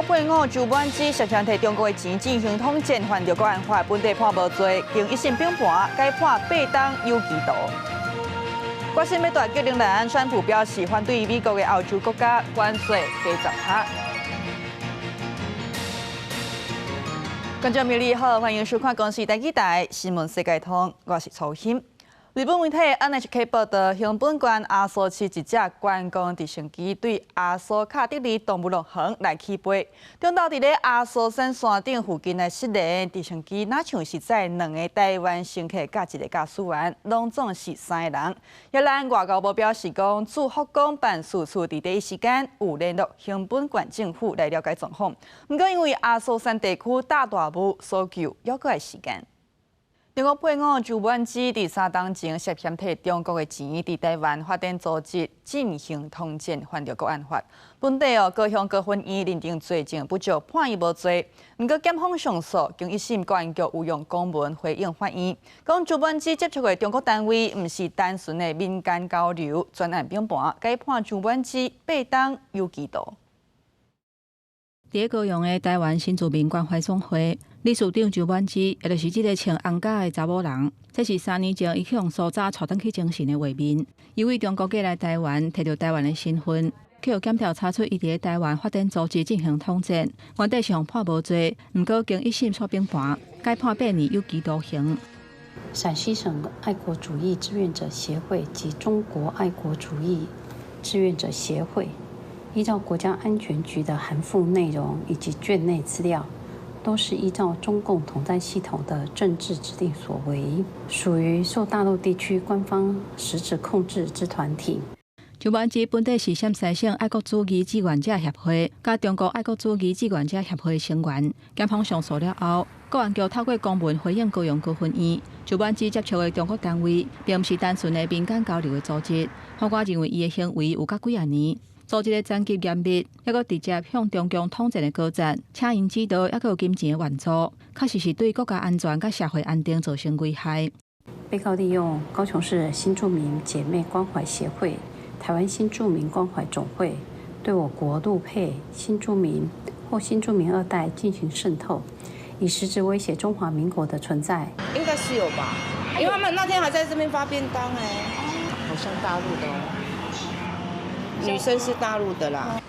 國配偶周滿之涉嫌提中國的錢進行統戰，犯著國安法，本地判無罪，經一審平判，改判8冬有期徒。決心欲大擊冷蘭，川普表示反對美國的歐洲國家關稅加10%。觀眾朋友你好，歡迎收看公視台語台新聞世界通，我是曹欣。日本媒體 NHK 報道，熊本縣阿蘇市一隻觀光直升機對阿蘇卡德里動物樂園來起飛，中晝佇咧阿蘇山山頂附近來失聯，直升機若像是載兩个台灣乘客佮一个駕駛員，攏總是三个人。越南外交部表示講，駐福岡辦事處佇第一時間有聯絡熊本縣政府來了解狀況。毋過因為阿蘇山地區大大霧，搜救猶閣愛時間。中國配偶周滿之佇3冬前涉嫌提中國的錢佇台灣發展組織進行統戰，犯著國安法。本地哦高雄高分院認定罪證不足，判伊無罪。毋過檢方上訴，經一審國安局有用公文回應法院，講周滿之接觸的中國單位毋是單純的民間交流，全案平判，改判周滿之8冬有期徒。佇高雄的台灣新住民關懷總會理事長周滿之，也就是這个穿紅甲的查某人，這是3年前伊去予蘇渣帶轉去精神的畫面。伊對中國過來台灣，提著台灣的身份，去予檢調查出伊佇台灣發展組織進行統戰，原底是予判無罪，毋過經一審煞平判，改判8年有期徒刑。陝西省愛國主義志願者協會及中國愛國主義志願者協會，依照國家安全局的函附內容以及卷內資料，都是依照中共統戰系統的政治指令所為，屬於受大陸地區官方實質控制之團體。周滿之本底是陝西省愛國主義志願者協會佮中國愛國主義志願者協會成員。檢方上訴了後，國安局透過公文回應高雄高分院，周滿之接觸的中國單位，並毋是單純的民間交流的組織。法官認為伊的行為有較幾仔年。組織的層級嚴密，猶閣直接向中共統戰的高層，請𪜶指導，猶閣有金錢的援助，確實是對國家安全佮社會安定造成危害。被告利用高雄市新住民姐妹關懷協會、台灣新住民關懷總會，對我國陸配新住民或新住民二代進行滲透，以實質威脅中華民國的存在。應該是有吧，因為他們那天還在這邊發便當欸，好像大陸的哦。女生是大陸的啦。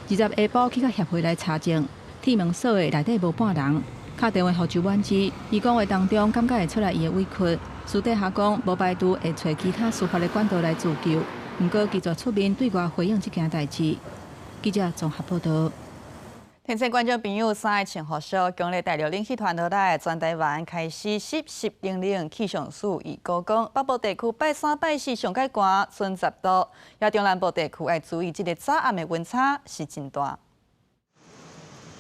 20下晡去到協會來查證，鐵門鎖的內底無半人，敲電話予周滿之，伊講話當中感覺會出來伊的委屈，私底下講無排除會揣其他司法的管道來自救，毋過拒絕出面對外回應這件代誌。記者綜合報道。提醒觀眾朋友，衫愛穿予俗，強烈大陸冷氣團落來，全台灣開始濕濕冷冷。氣象署預估講，北部地區拜三、拜四上蓋寒，賰10度，也中南部地區愛注意，這个早暗的溫差是真大。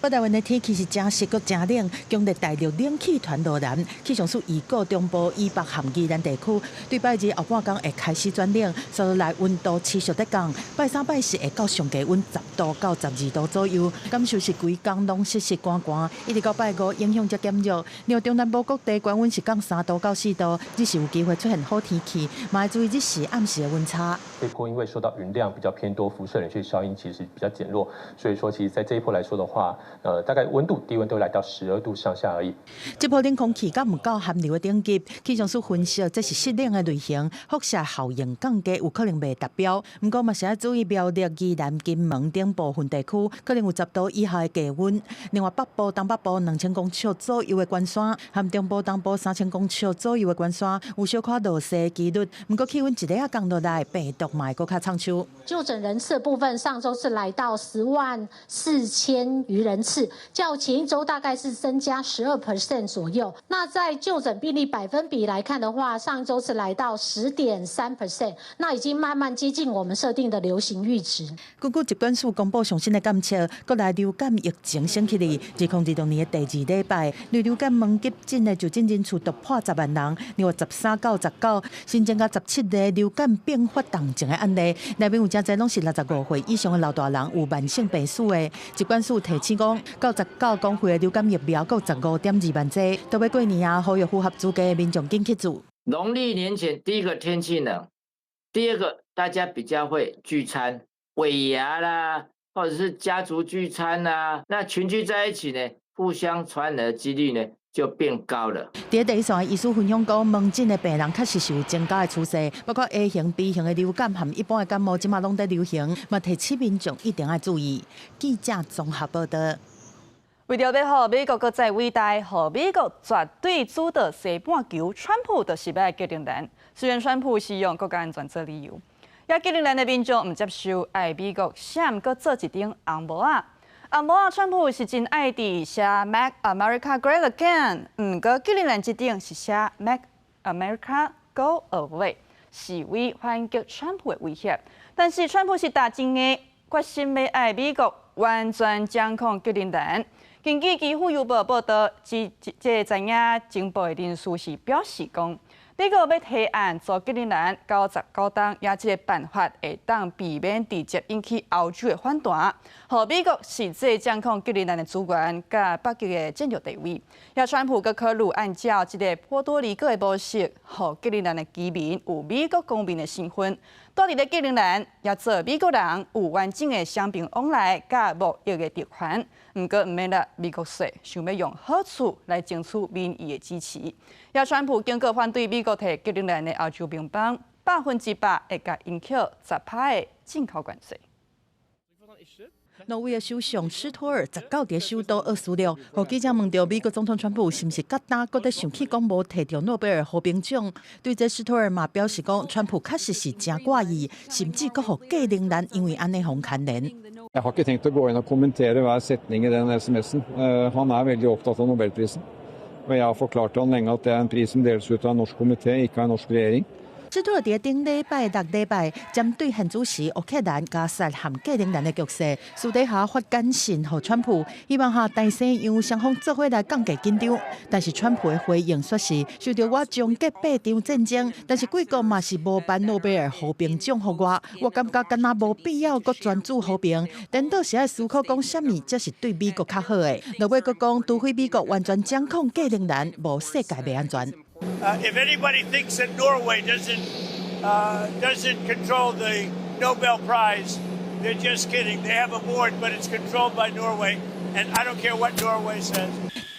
北台灣的天氣是誠濕閣誠冷，強烈大陸冷氣團落來，氣象署預估中部以北和宜蘭地區，對拜二後半工會開始轉冷，接落來溫度持續咧降，拜三拜四會到上低溫10度到12度左右，感受是規工攏濕濕寒寒，一直到拜五影響才減弱。另外中南部各地高溫是降3度到4度，日時有機會出現好天氣，嘛愛注意日時暗時的溫差。這波因為受到雲量比較偏多，輻射冷卻效應其實比較減弱，所以說其實在這一波來說的話，大概溫度低溫都來到12度上下而已。這波冷空氣閣毋夠寒流的等級，氣象署分析這是濕冷的類型，輻射效應降低，有可能袂達標。毋過嘛是愛注意苗栗、宜蘭、金門等部分地區可能有10度以下的低溫。另外北部、東北部2000公尺左右的懸山，和中部、東部3000公尺左右的懸山有小可落雪的幾率。毋過氣溫一日仔降落來，病毒嘛會閣較暢秋。就診人次的部分，上週是來到10萬4千餘人次，較前一週大概是增加12% 左右。那在就診病例百分比來看的話，上週是來到10.3%，那已經慢慢接近我們設定的流行閾值。根據疾管署公布上新的監測，國內流感疫情升起哩，2026年的第二禮拜，流感門急診的就診人數突破10萬人，另外13到19新增加17例流感併發重症的案例，內面有誠濟攏是65歲以上的老大人有慢性病史的。疾管署提醒講，到十九公歲的流感疫苗閣15.2萬劑，都欲過年啊，呼籲符合資格的民眾緊去注。農曆年前第一個天氣冷，第二個大家比較會聚餐，尾牙啦。或者是家族聚餐啊，那群聚在一起呢，互相傳染的幾率呢就變高了。佇第一線的醫師分享講，門診的病人確實是有增加的趨勢，包括 A 型、B 型的流感和一般的感冒，這馬攏佇流行，嘛提醒民眾一定愛注意。記者綜合報道。為著欲予美國閣再偉大，予美國絕對主導西半球，川普就是欲愛格陵蘭。雖然川普是用國家安全做理由，也格陵蘭的民眾毋接受，愛美國閃閣做一頂紅帽仔。紅帽仔，川普是真愛佇寫 Make America Great Again，毋過格陵蘭這頂是寫 Make America Go Away，示威反擊川普的威脅。但是川普是打真的，決心欲愛美國完全掌控格陵蘭。根據基輔郵報報道，這知影情報的人士是表示講，美國欲提案租格陵蘭99冬，也這个辦法會當避免直接引起歐洲的反彈，予美國實際掌控格陵蘭的資源佮北極的戰略地位。也川普閣考慮按照這个波多黎各的模式，予格陵蘭的居民有美國公民的身份，蹛佇咧格陵蘭，也做美國人有完整的商品往來佮貿易的特權。毋過毋免納美國稅，想欲用好處來爭取民意的支持。也川普警告反對美國提格陵蘭的歐洲盟邦，100%會共𪜶扣10趴的進口關稅。挪威的首相斯托爾19佇首都奧斯陸，予記者問著美國總統川普是毋是佮今閣咧生氣，講無提著諾貝爾和平獎？對這斯托爾嘛表示講，川普確實是誠掛意，甚至閣予格陵蘭因為按呢予牽連。 Jeg har ikke tenkt å gå inn og kommentere hver setning i den SMS-en. Han er veldig opptatt av Nobelprisen. Og jeg har forklart han lenge at det er en pris som deles ut av en norsk komité, ikke av en norsk regjering. 斯托爾佇頂禮拜六禮拜，針對現主時烏克蘭、加薩和格陵蘭的局勢，私底下發簡訊予川普，希望哈大西洋雙方做伙來降低緊張。但是川普的回應說是受著我終結八場戰爭，但是貴國嘛是無頒諾貝爾和平獎予我，我感覺敢若無必要閣專注和平，顛倒是愛思考講啥物才是對美國較好的。落尾閣講，除非美國完全掌控格陵蘭，無世界袂安全。 If anybody thinks that Norway doesn't control the Nobel Prize, they're just kidding. They have a board, but it's controlled by Norway, and I don't care what Norway says.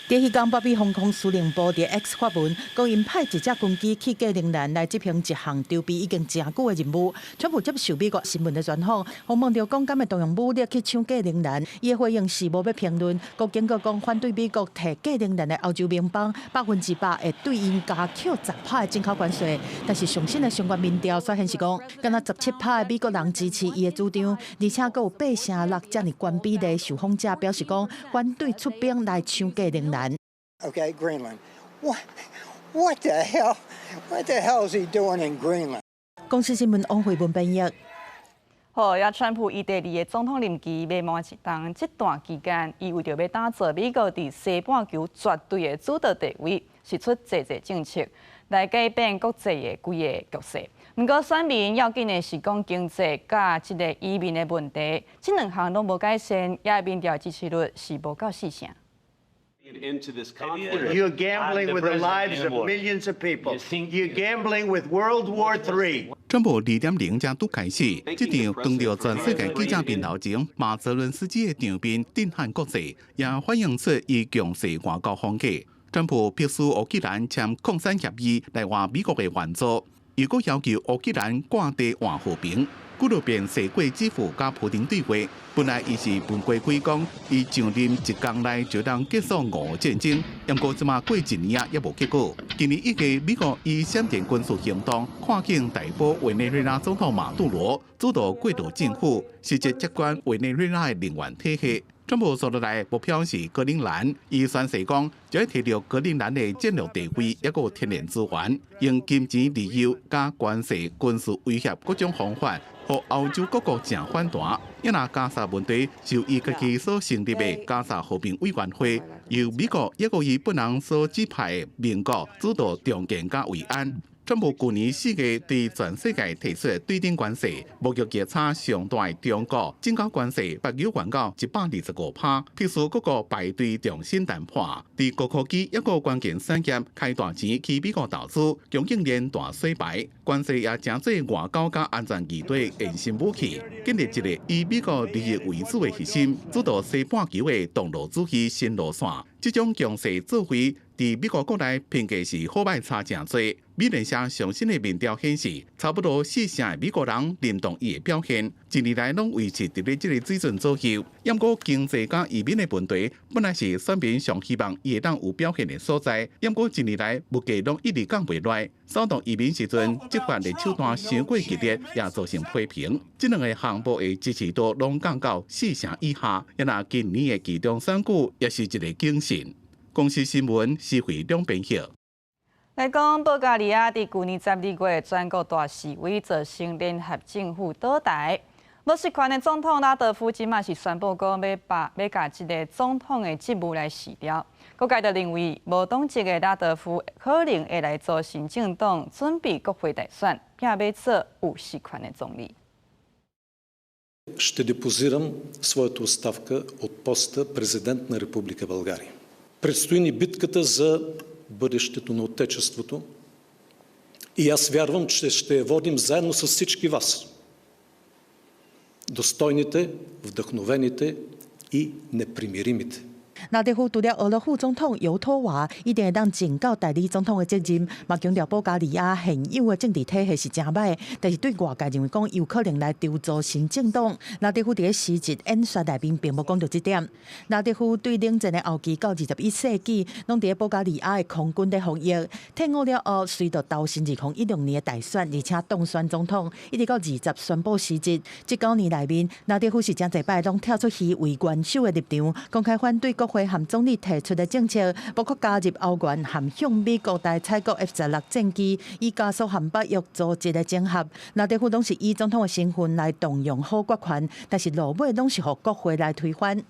佇彼工，北美防空司令部佇 X 發文，講𪜶派一隻軍機去格陵蘭來執行一項籌備已經誠久的任務。川普接受美國新聞的專訪，予問著講敢會動用武力去搶格陵蘭，伊的回應是無欲評論。閣警告講反對美國提格陵蘭的歐洲盟邦，100%會對𪜶加扣10趴的進口關稅。但是上新的相關民調卻顯示講，敢若17趴的美國人支持伊的主張，而且閣有8成6遮爾懸比例的受訪者表示講反對出兵來搶格陵蘭。 Okay, Greenland. What, what the hell? What the hell is he doing in Greenland? 公視新聞王慧文編譯。好，也川普伊第二个總統任期欲滿一冬，這段期間，伊為著欲打造美國佇西半球絕對的主導地位，釋出濟濟政策來改變國際的規个局勢。毋過選民要緊的是講經濟佮這个移民的問題，這兩項攏無改善，也民調支持率是無夠四成。 You're gambling with the lives of millions of people. You're gambling with World War III. 川普2.0才拄開始，這場當著全世界記者面頭前罵澤倫斯基的場面震撼國際，也反映出伊強勢外交風格。川普迫使烏克蘭簽礦產協議來換美國的援助，又閣要求烏克蘭割地換和平。幾落遍踅過基輔佮普丁對話，本來伊是分過開講，伊上任一工內就當結束俄烏戰爭，毋過這馬過一年啊，猶無結果。今年1月，美國以閃電軍事行動跨境逮捕委內瑞拉總統馬杜羅，主導過渡政府，實質接管委內瑞拉的能源體系。川普紲落來目標是格陵蘭，伊宣誓講，就欲提著格陵蘭的戰略地位，抑閣天然資源，用金錢利誘佮關稅、軍事威脅各種方法，予歐洲各國誠反彈。抑若加薩問題，就伊家己所成立的加薩和平委員會，由美國抑閣伊本人所指派的盟國主導重建佮維安。川普舊年4月對全世界提出對等關稅，貿易逆差上大的中國增加關稅，百有懸到125%，迫使各國排隊重新談判。佇高科技一個關鍵產業開大錢去美國投資，供應鏈大洗牌，關稅也成做外交佮安全議題延伸武器，建立一個以美國利益為主的核心，主導西半球的重農主義新路線。這種強勢作為，佇美國國內評價是好歹差誠濟。美聯社上新的民調顯示，差不多四成的美國人認同伊的表現，近年來攏維持佇咧這个水準左右。毋過經濟佮移民的問題，本來是選民上希望伊會當有表現的所在。毋過近年來物價攏一直降袂落來，掃蕩移民時陣執法的手段傷過激烈，也造成批評。這兩个項目的支持度攏降到四成以下。也若今年的期中選舉，也是一个警訊。公視新聞施惠兩編譯。來講，保加利亞佇舊年12月全國大示威，造成聯合政府倒台。無實權的總統拉德夫這馬是宣布講欲共這个總統的職務來辭掉。各界就認為，無黨籍的拉德夫可能會來組新政黨，準備國會大選，並欲做有實權的總理。 Ще депозирам своята оставка от поста президент на Република България. Предстои ни битката за бъдещето на Отечеството и аз вярвам, че ще я водим заедно с всички вас. Достойните, вдъхновените и непримиримите. 拉德夫除了俄羅副總統尤托娃一定會當盡到代理總統的責任，嘛強調保加利亞現有的政治體系是誠䆀，但是對外界認為講有可能來籌組新政黨。拉德夫佇咧辭職演說內面並無講著這點。拉德夫對冷戰的後期到21世紀，攏佇咧保加利亞的空軍咧服役，退伍了後，隨著投身2016年的大選，而且當選總統，一直到20宣布辭職。這9年內面，拉德夫是誠濟擺攏跳出虛偽元首的立場，公開反對國會和總理提出的政策，包括加入歐元和向美國來採購 F-16戰機，以加速和北約組織的整合。拉德夫攏是以總統的身份來動用否決權，但是落尾攏是予國會來推翻。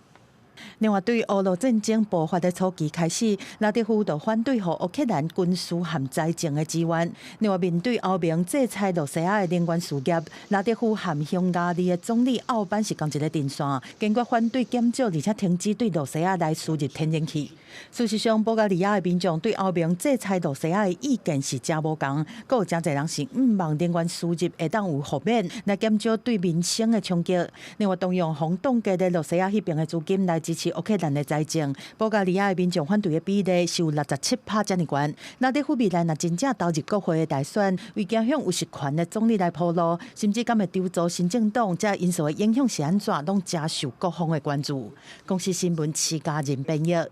另外，對俄烏戰爭爆發的初期開始，拉德夫就反對予烏克蘭軍事和財政的支援。另外，面對歐盟制裁羅西亞的能源事業，拉德夫和匈牙利的總理奧班是仝一个陣線，堅決反對減少而且停止對羅西亞來輸入天然氣。事實上，保加利亞的民眾對歐盟制裁羅西亞的意見是誠無仝，閣有誠濟人是向望能源輸入會當有豁免，來減少對民生的衝擊。另外，動用予凍結佇羅西亞彼邊的資金來支持烏克蘭的財政，保加利亞的民眾反對的比例是有67%遮爾懸。拉德夫未來若真正投入國會的大選，為走向有實權的總理來鋪路，甚至敢會籌組新政黨，這因素的影響是按怎，攏誠受各方的關注。公視新聞徐家仁編譯。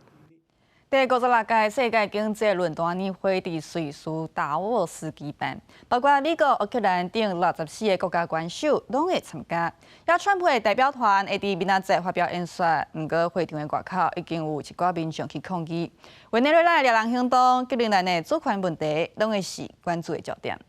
第56屆世界經濟論壇年會佇瑞士達沃斯舉辦，包括美國、烏克蘭等64個國家元首攏會參加。也川普的代表團會佇明仔載發表演說，毋過會場的外口已經有一寡民眾去抗議。委內瑞拉的獵人行動、格陵蘭的主權問題，攏會是關注的焦點。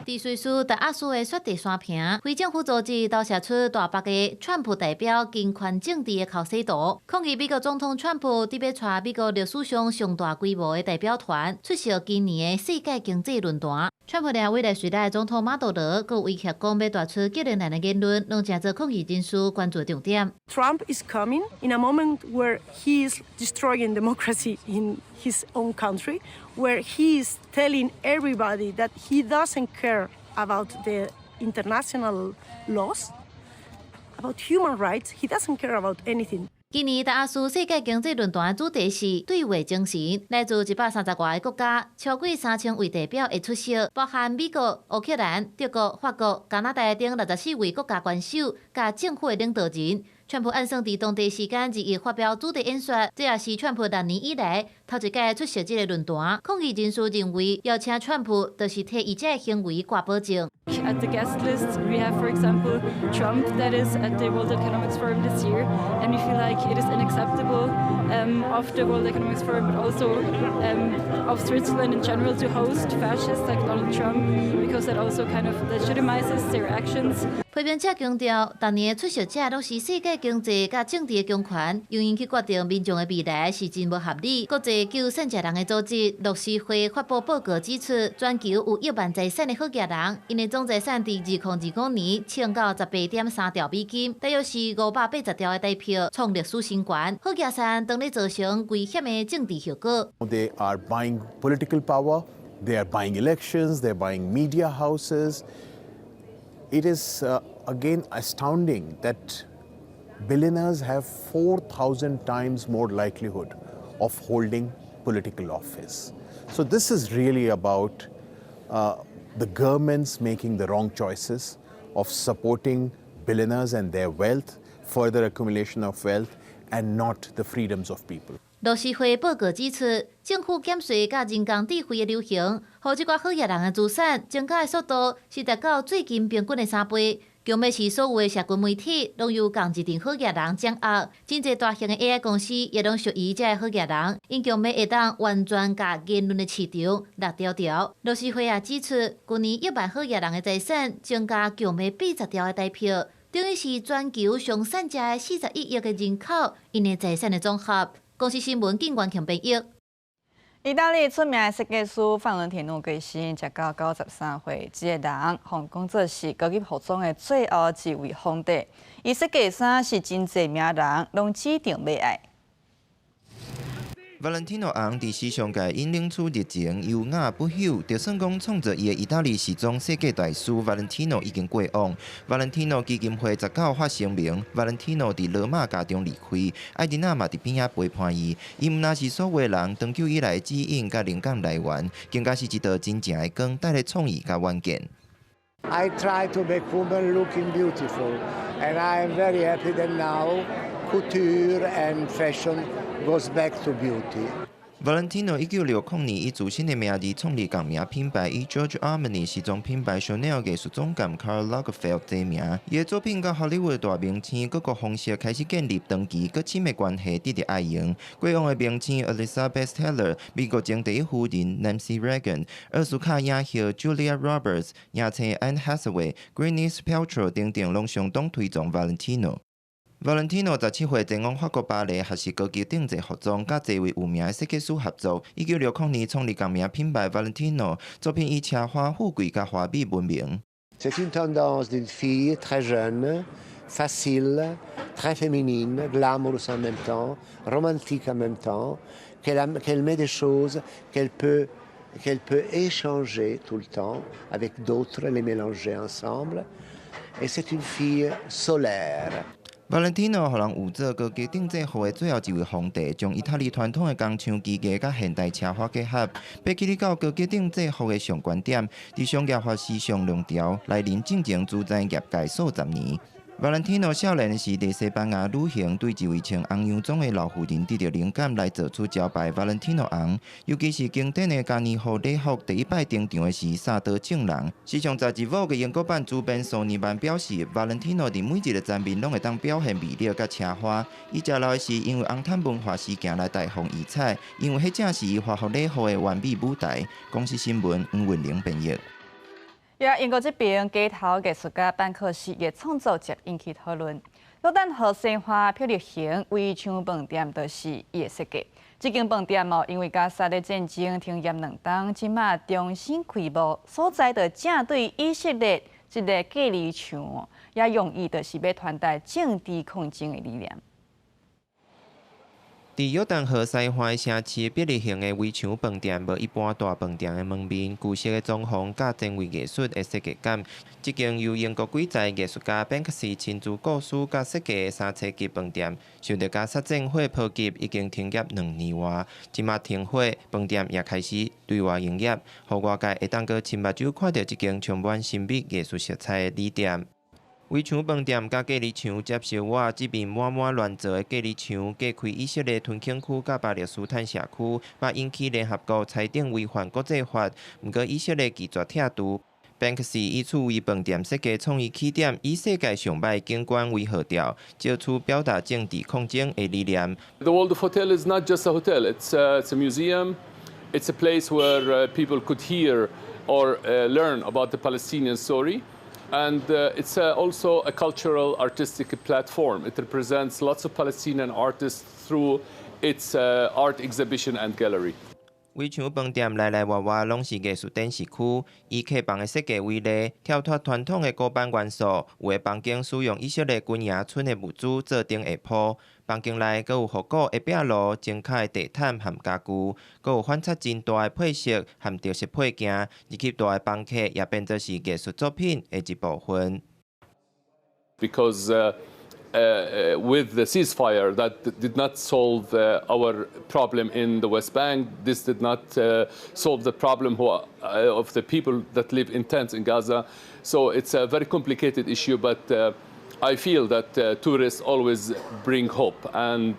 佇瑞士達沃斯的雪地山坪，非政府組織投射出大幅的川普代表金權政治的口勢圖，抗議美國總統川普佇欲帶美國歷史上上大規模的代表團出席今年的世界經濟論壇。川普掠委內瑞拉的總統馬杜羅，閣威脅講欲帶出格陵蘭的言論，攏成做抗議人士關注重點。 Trump is coming in a moment where he is destroying democracy in his own country, where he is telling everybody that he doesn't care about the international laws, about human rights. He doesn't care about anything. 今年達沃斯世界經濟論壇的主題是對話精神，來自130外個國家，超過3000位代表會出席，包含美國、烏克蘭、德國、法國、加拿大等64位國家元首佮政府的領導人。川普按算佇當地時間2日發表主題演說，這也是川普6年以來頭一擺出席這个論壇。抗議人士認為，邀請川普就是替伊這个行為掛保證。at the guest list, we have, for example, Trump that is at the World Economic Forum this year, and we feel like it is unacceptable of the World Economic Forum, but also of Switzerland in general to host fascists like Donald Trump, because that also kind of legitimizes their actions. 批評者強調，逐年的出席者攏是世界經濟佮政治的強權，由𪜶去決定民眾的未來是真無合理。國際救散食人的組織樂施會發布報告指出，全球有億萬財產的好額人，𪜶的總財產佇2025年衝到18.3兆美金，大約是580兆的台幣，創歷史新高。好額產當咧造成危險的政治後果。 They are buying political power, they are buying elections, they are buying media houses. It is again astounding that billionaires have 4,000 times more likelihood of holding political office. So this is really about the governments making the wrong choices of supporting billionaires and their wealth, further accumulation of wealth, and not the freedoms of people. 樂施會報告指出，政府減稅佮人工智慧的流行，予這寡好額人的資產增加的速度是達到最近平均的3倍。強欲是所有的社群媒體攏由仝一陣好額人掌握，真濟大型的 AI 公司也攏屬於這个好額人，𪜶強欲會當完全共言論的市場勒牢牢。樂施會也指出，舊年億萬好額人的財產增加強欲80兆的台幣，等於是全球上散食的41億个人口，𪜶的財產的總和。公視新聞警員強編譯。意大利出名的設計師范倫提諾過身，食到93歲，這个人予講做是高級服裝的最後一位皇帝。伊設計衫是真濟名人攏指定欲愛。 Valentino 翁佇時尚界引領出熱情、優雅、不朽，就算講創造伊的意大利時裝設計大師 Valentino 已經過往。Valentino 基金會19發聲明，Valentino 佇羅馬家中離開，愛琳娜嘛佇邊仔陪伴伊。伊毋但是所有人長久以來指引佮靈感來源，更加是一道真正的光，帶來創意佮遠見。 I try to make women looking beautiful, and I am very happy that now couture and fashion goes back to beauty. Valentino 1960年以自身的名字創立仝名品牌，以 Giorgio Armani 時裝品牌 Chanel 藝術總監 Karl Lagerfeld 齊名。伊的作品佮荷里活大明星各個方式開始建立長期閣親密關係，得著愛用。過往的明星 Elizabeth Taylor、美國前第一夫人 Nancy Reagan、奧斯卡影后 Julia Roberts、影星 Anne Hathaway、Gwyneth Paltrow 等等，攏相當推崇 Valentino。Valentino 17歲前往法國巴黎學習高級定製服裝，佮濟位有名的設計師合作。1960年創立仝名品牌 Valentino，作品以奢華、富貴佮華美聞名。 C'est une tendance d'une fille très jeune, facile, très féminine, glamorous en même temps, romantique en même temps, qu'elle met des choses qu'elle peut échanger tout le temps avec d'autres, les mélanger ensemble. Et c'est une fille solaire. Valentino 予人喻做高級定製服的最後一位皇帝，將意大利傳統的工廠技藝佮現代奢華結合，爬起到高級定製服的上懸點，佇商業化時尚浪潮來臨進前，主宰業界數十年。Valentino 少年時佇西班牙旅行，對一位穿紅洋裝的老婦人得著靈感，來做出招牌 Valentino 紅。尤其是經典的嘉年華禮服，第一擺登場的時，殺倒眾人。時尚雜誌 Vogue 英國版主編蘇尼曼表示，Valentino 佇每一个層面攏會當表現魅力佮奢華。伊食老的是因為紅毯文化事件來大放異彩，因為彼正是伊華服禮服的完美舞台。公視新聞黃文玲編譯。呀，英國這邊街頭藝術家班克西的創作熱引起討論。約旦河西岸伯利恆圍牆飯店就是伊的設計。這間飯店哦，因為加沙的戰爭停業2冬，這馬重新開幕，所在就正對以色列這个隔離牆，也用意就是欲傳達政治抗爭的理念。佇約旦河西岸城市伯利恆的圍牆飯店，無一般大飯店的門面，舊式的裝潢佮前衛藝術的設計感。這間由英國鬼才藝術家班克西親自構思佮設計的三層級飯店，受著加沙戰火波及，已經停業2年外。這馬停火，飯店也開始對外營業，予外界會當閣親目睭看著這間充滿神秘藝術色彩的旅店。圍牆飯店佮隔離牆接受我這面滿滿亂做的隔離牆，隔開以色列屯墾區佮巴勒斯坦社區，嘛引起聯合國裁定違反國際法。毋過以色列拒絕拆除。Banksy 以趣味飯店設計創意起點，以世界上䆀景觀為號調，借此表達政治抗爭的理念。 The Waldorf Hotel is not just a hotel; it's a museum. It's a place where people could hear or learn about the Palestinian story, and it's also a cultural, artistic platform. It represents lots of Palestinian artists through its art exhibition and gallery. 圍牆飯店內內外外攏是藝術展示區，以客房的設計為例，跳脫傳統的古板元素，有的房間使用以色列軍營村的物資做頂下鋪。房間內閣有復古的壁爐、精巧的地毯和家具，閣有反差真大的配色和特色配件，入去大的房客也變做是藝術作品的一部分。 Because with the ceasefire that did not solve our problem in the West Bank. This did not solve the problem of the people that live in tents in Gaza. So it's a very complicated issue, but I feel that tourists always bring hope, and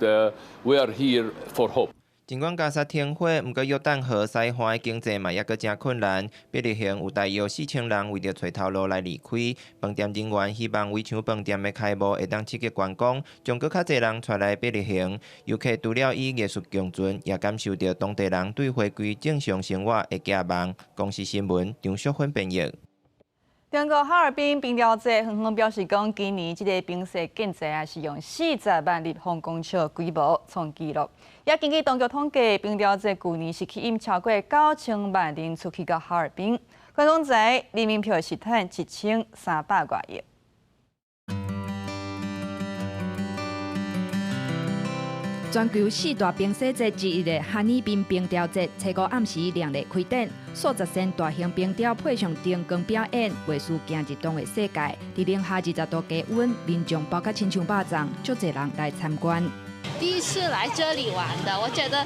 we are here for hope. 儘管加沙停火，毋過約旦河西岸的經濟嘛猶閣誠困難。伯利恆有大約4000人為著揣頭路來離開。飯店人員希望圍牆飯店的開幕會當刺激觀光，將閣較濟人帶來伯利恆。遊客除了與藝術共存，也感受著當地人對回歸正常生活的寄望。公視新聞張淑芬編譯。中國哈爾濱冰雕節紛紛表示講，今年這个冰雪競賽啊，是用40萬立方公尺規模創紀錄。也根據當局統計，冰雕節舊年是吸引超過9000萬人出去到哈爾濱，觀光財人民票是趁1300外億。全球四大冰雪節之一的哈爾濱冰雕節，初五暗時亮麗開展，數十身大型冰雕配上燈光表演，藝術行入動畫世界。佇零下20度低溫，民眾包甲親像肉粽，足濟人來參觀。第一次來這裡玩的，我覺得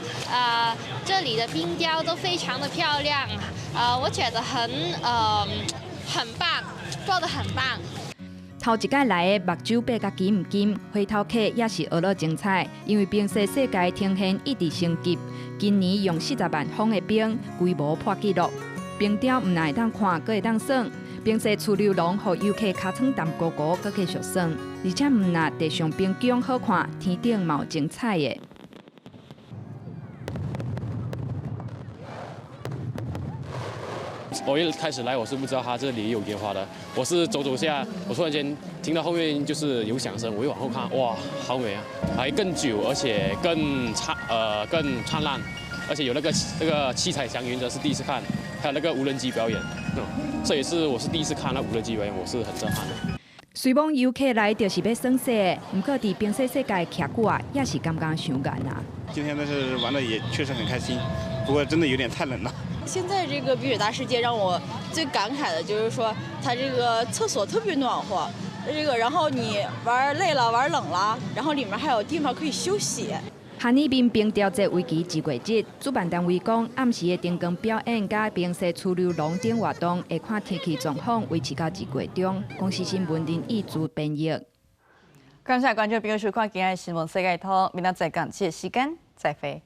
這裡的冰雕都非常的漂亮，我覺得很棒，做得很棒。頭一擺來的目睭擘甲金毋金，回頭客也是學樂精彩，因為冰雪世界呈現一直升級，今年用40萬方的冰，規模破紀錄。冰雕毋但會當看，閣會當耍。冰雪出溜廊，予遊客尻川澹糊糊，閣繼續耍。而且毋但地上冰宮好看，天頂嘛有精彩的。我一開始來，我是不知道它這裡有煙花的。我是走走下，我突然間聽到後面就是有響聲，我一往後看，哇，好美啊！還更久，而且更燦爛，而且有那個七彩祥雲，這是第一次看，還有那個無人機表演，這也是我是第一次看那無人機表演，我是很震撼的。雖罔遊客來就是欲耍雪，毋過佇冰雪世界徛久啊，也是感覺傷難啊。今天呢是玩得也確實很開心，不過真的有點太冷了。現在這個冰雪大世界讓我最感慨的就是說，它這個廁所特別暖和，這個然後你玩累了、玩冷了，然後裡面還有地方可以休息。哈爾濱冰雕節為期一月日，主辦單位講，暗時的燈光表演佮冰雪出溜廊等活動，會看天氣狀況維持到1月中。公視新聞林義珠編譯。感謝觀眾朋友收看今日的新聞世界通，明仔載仝這個時間再會。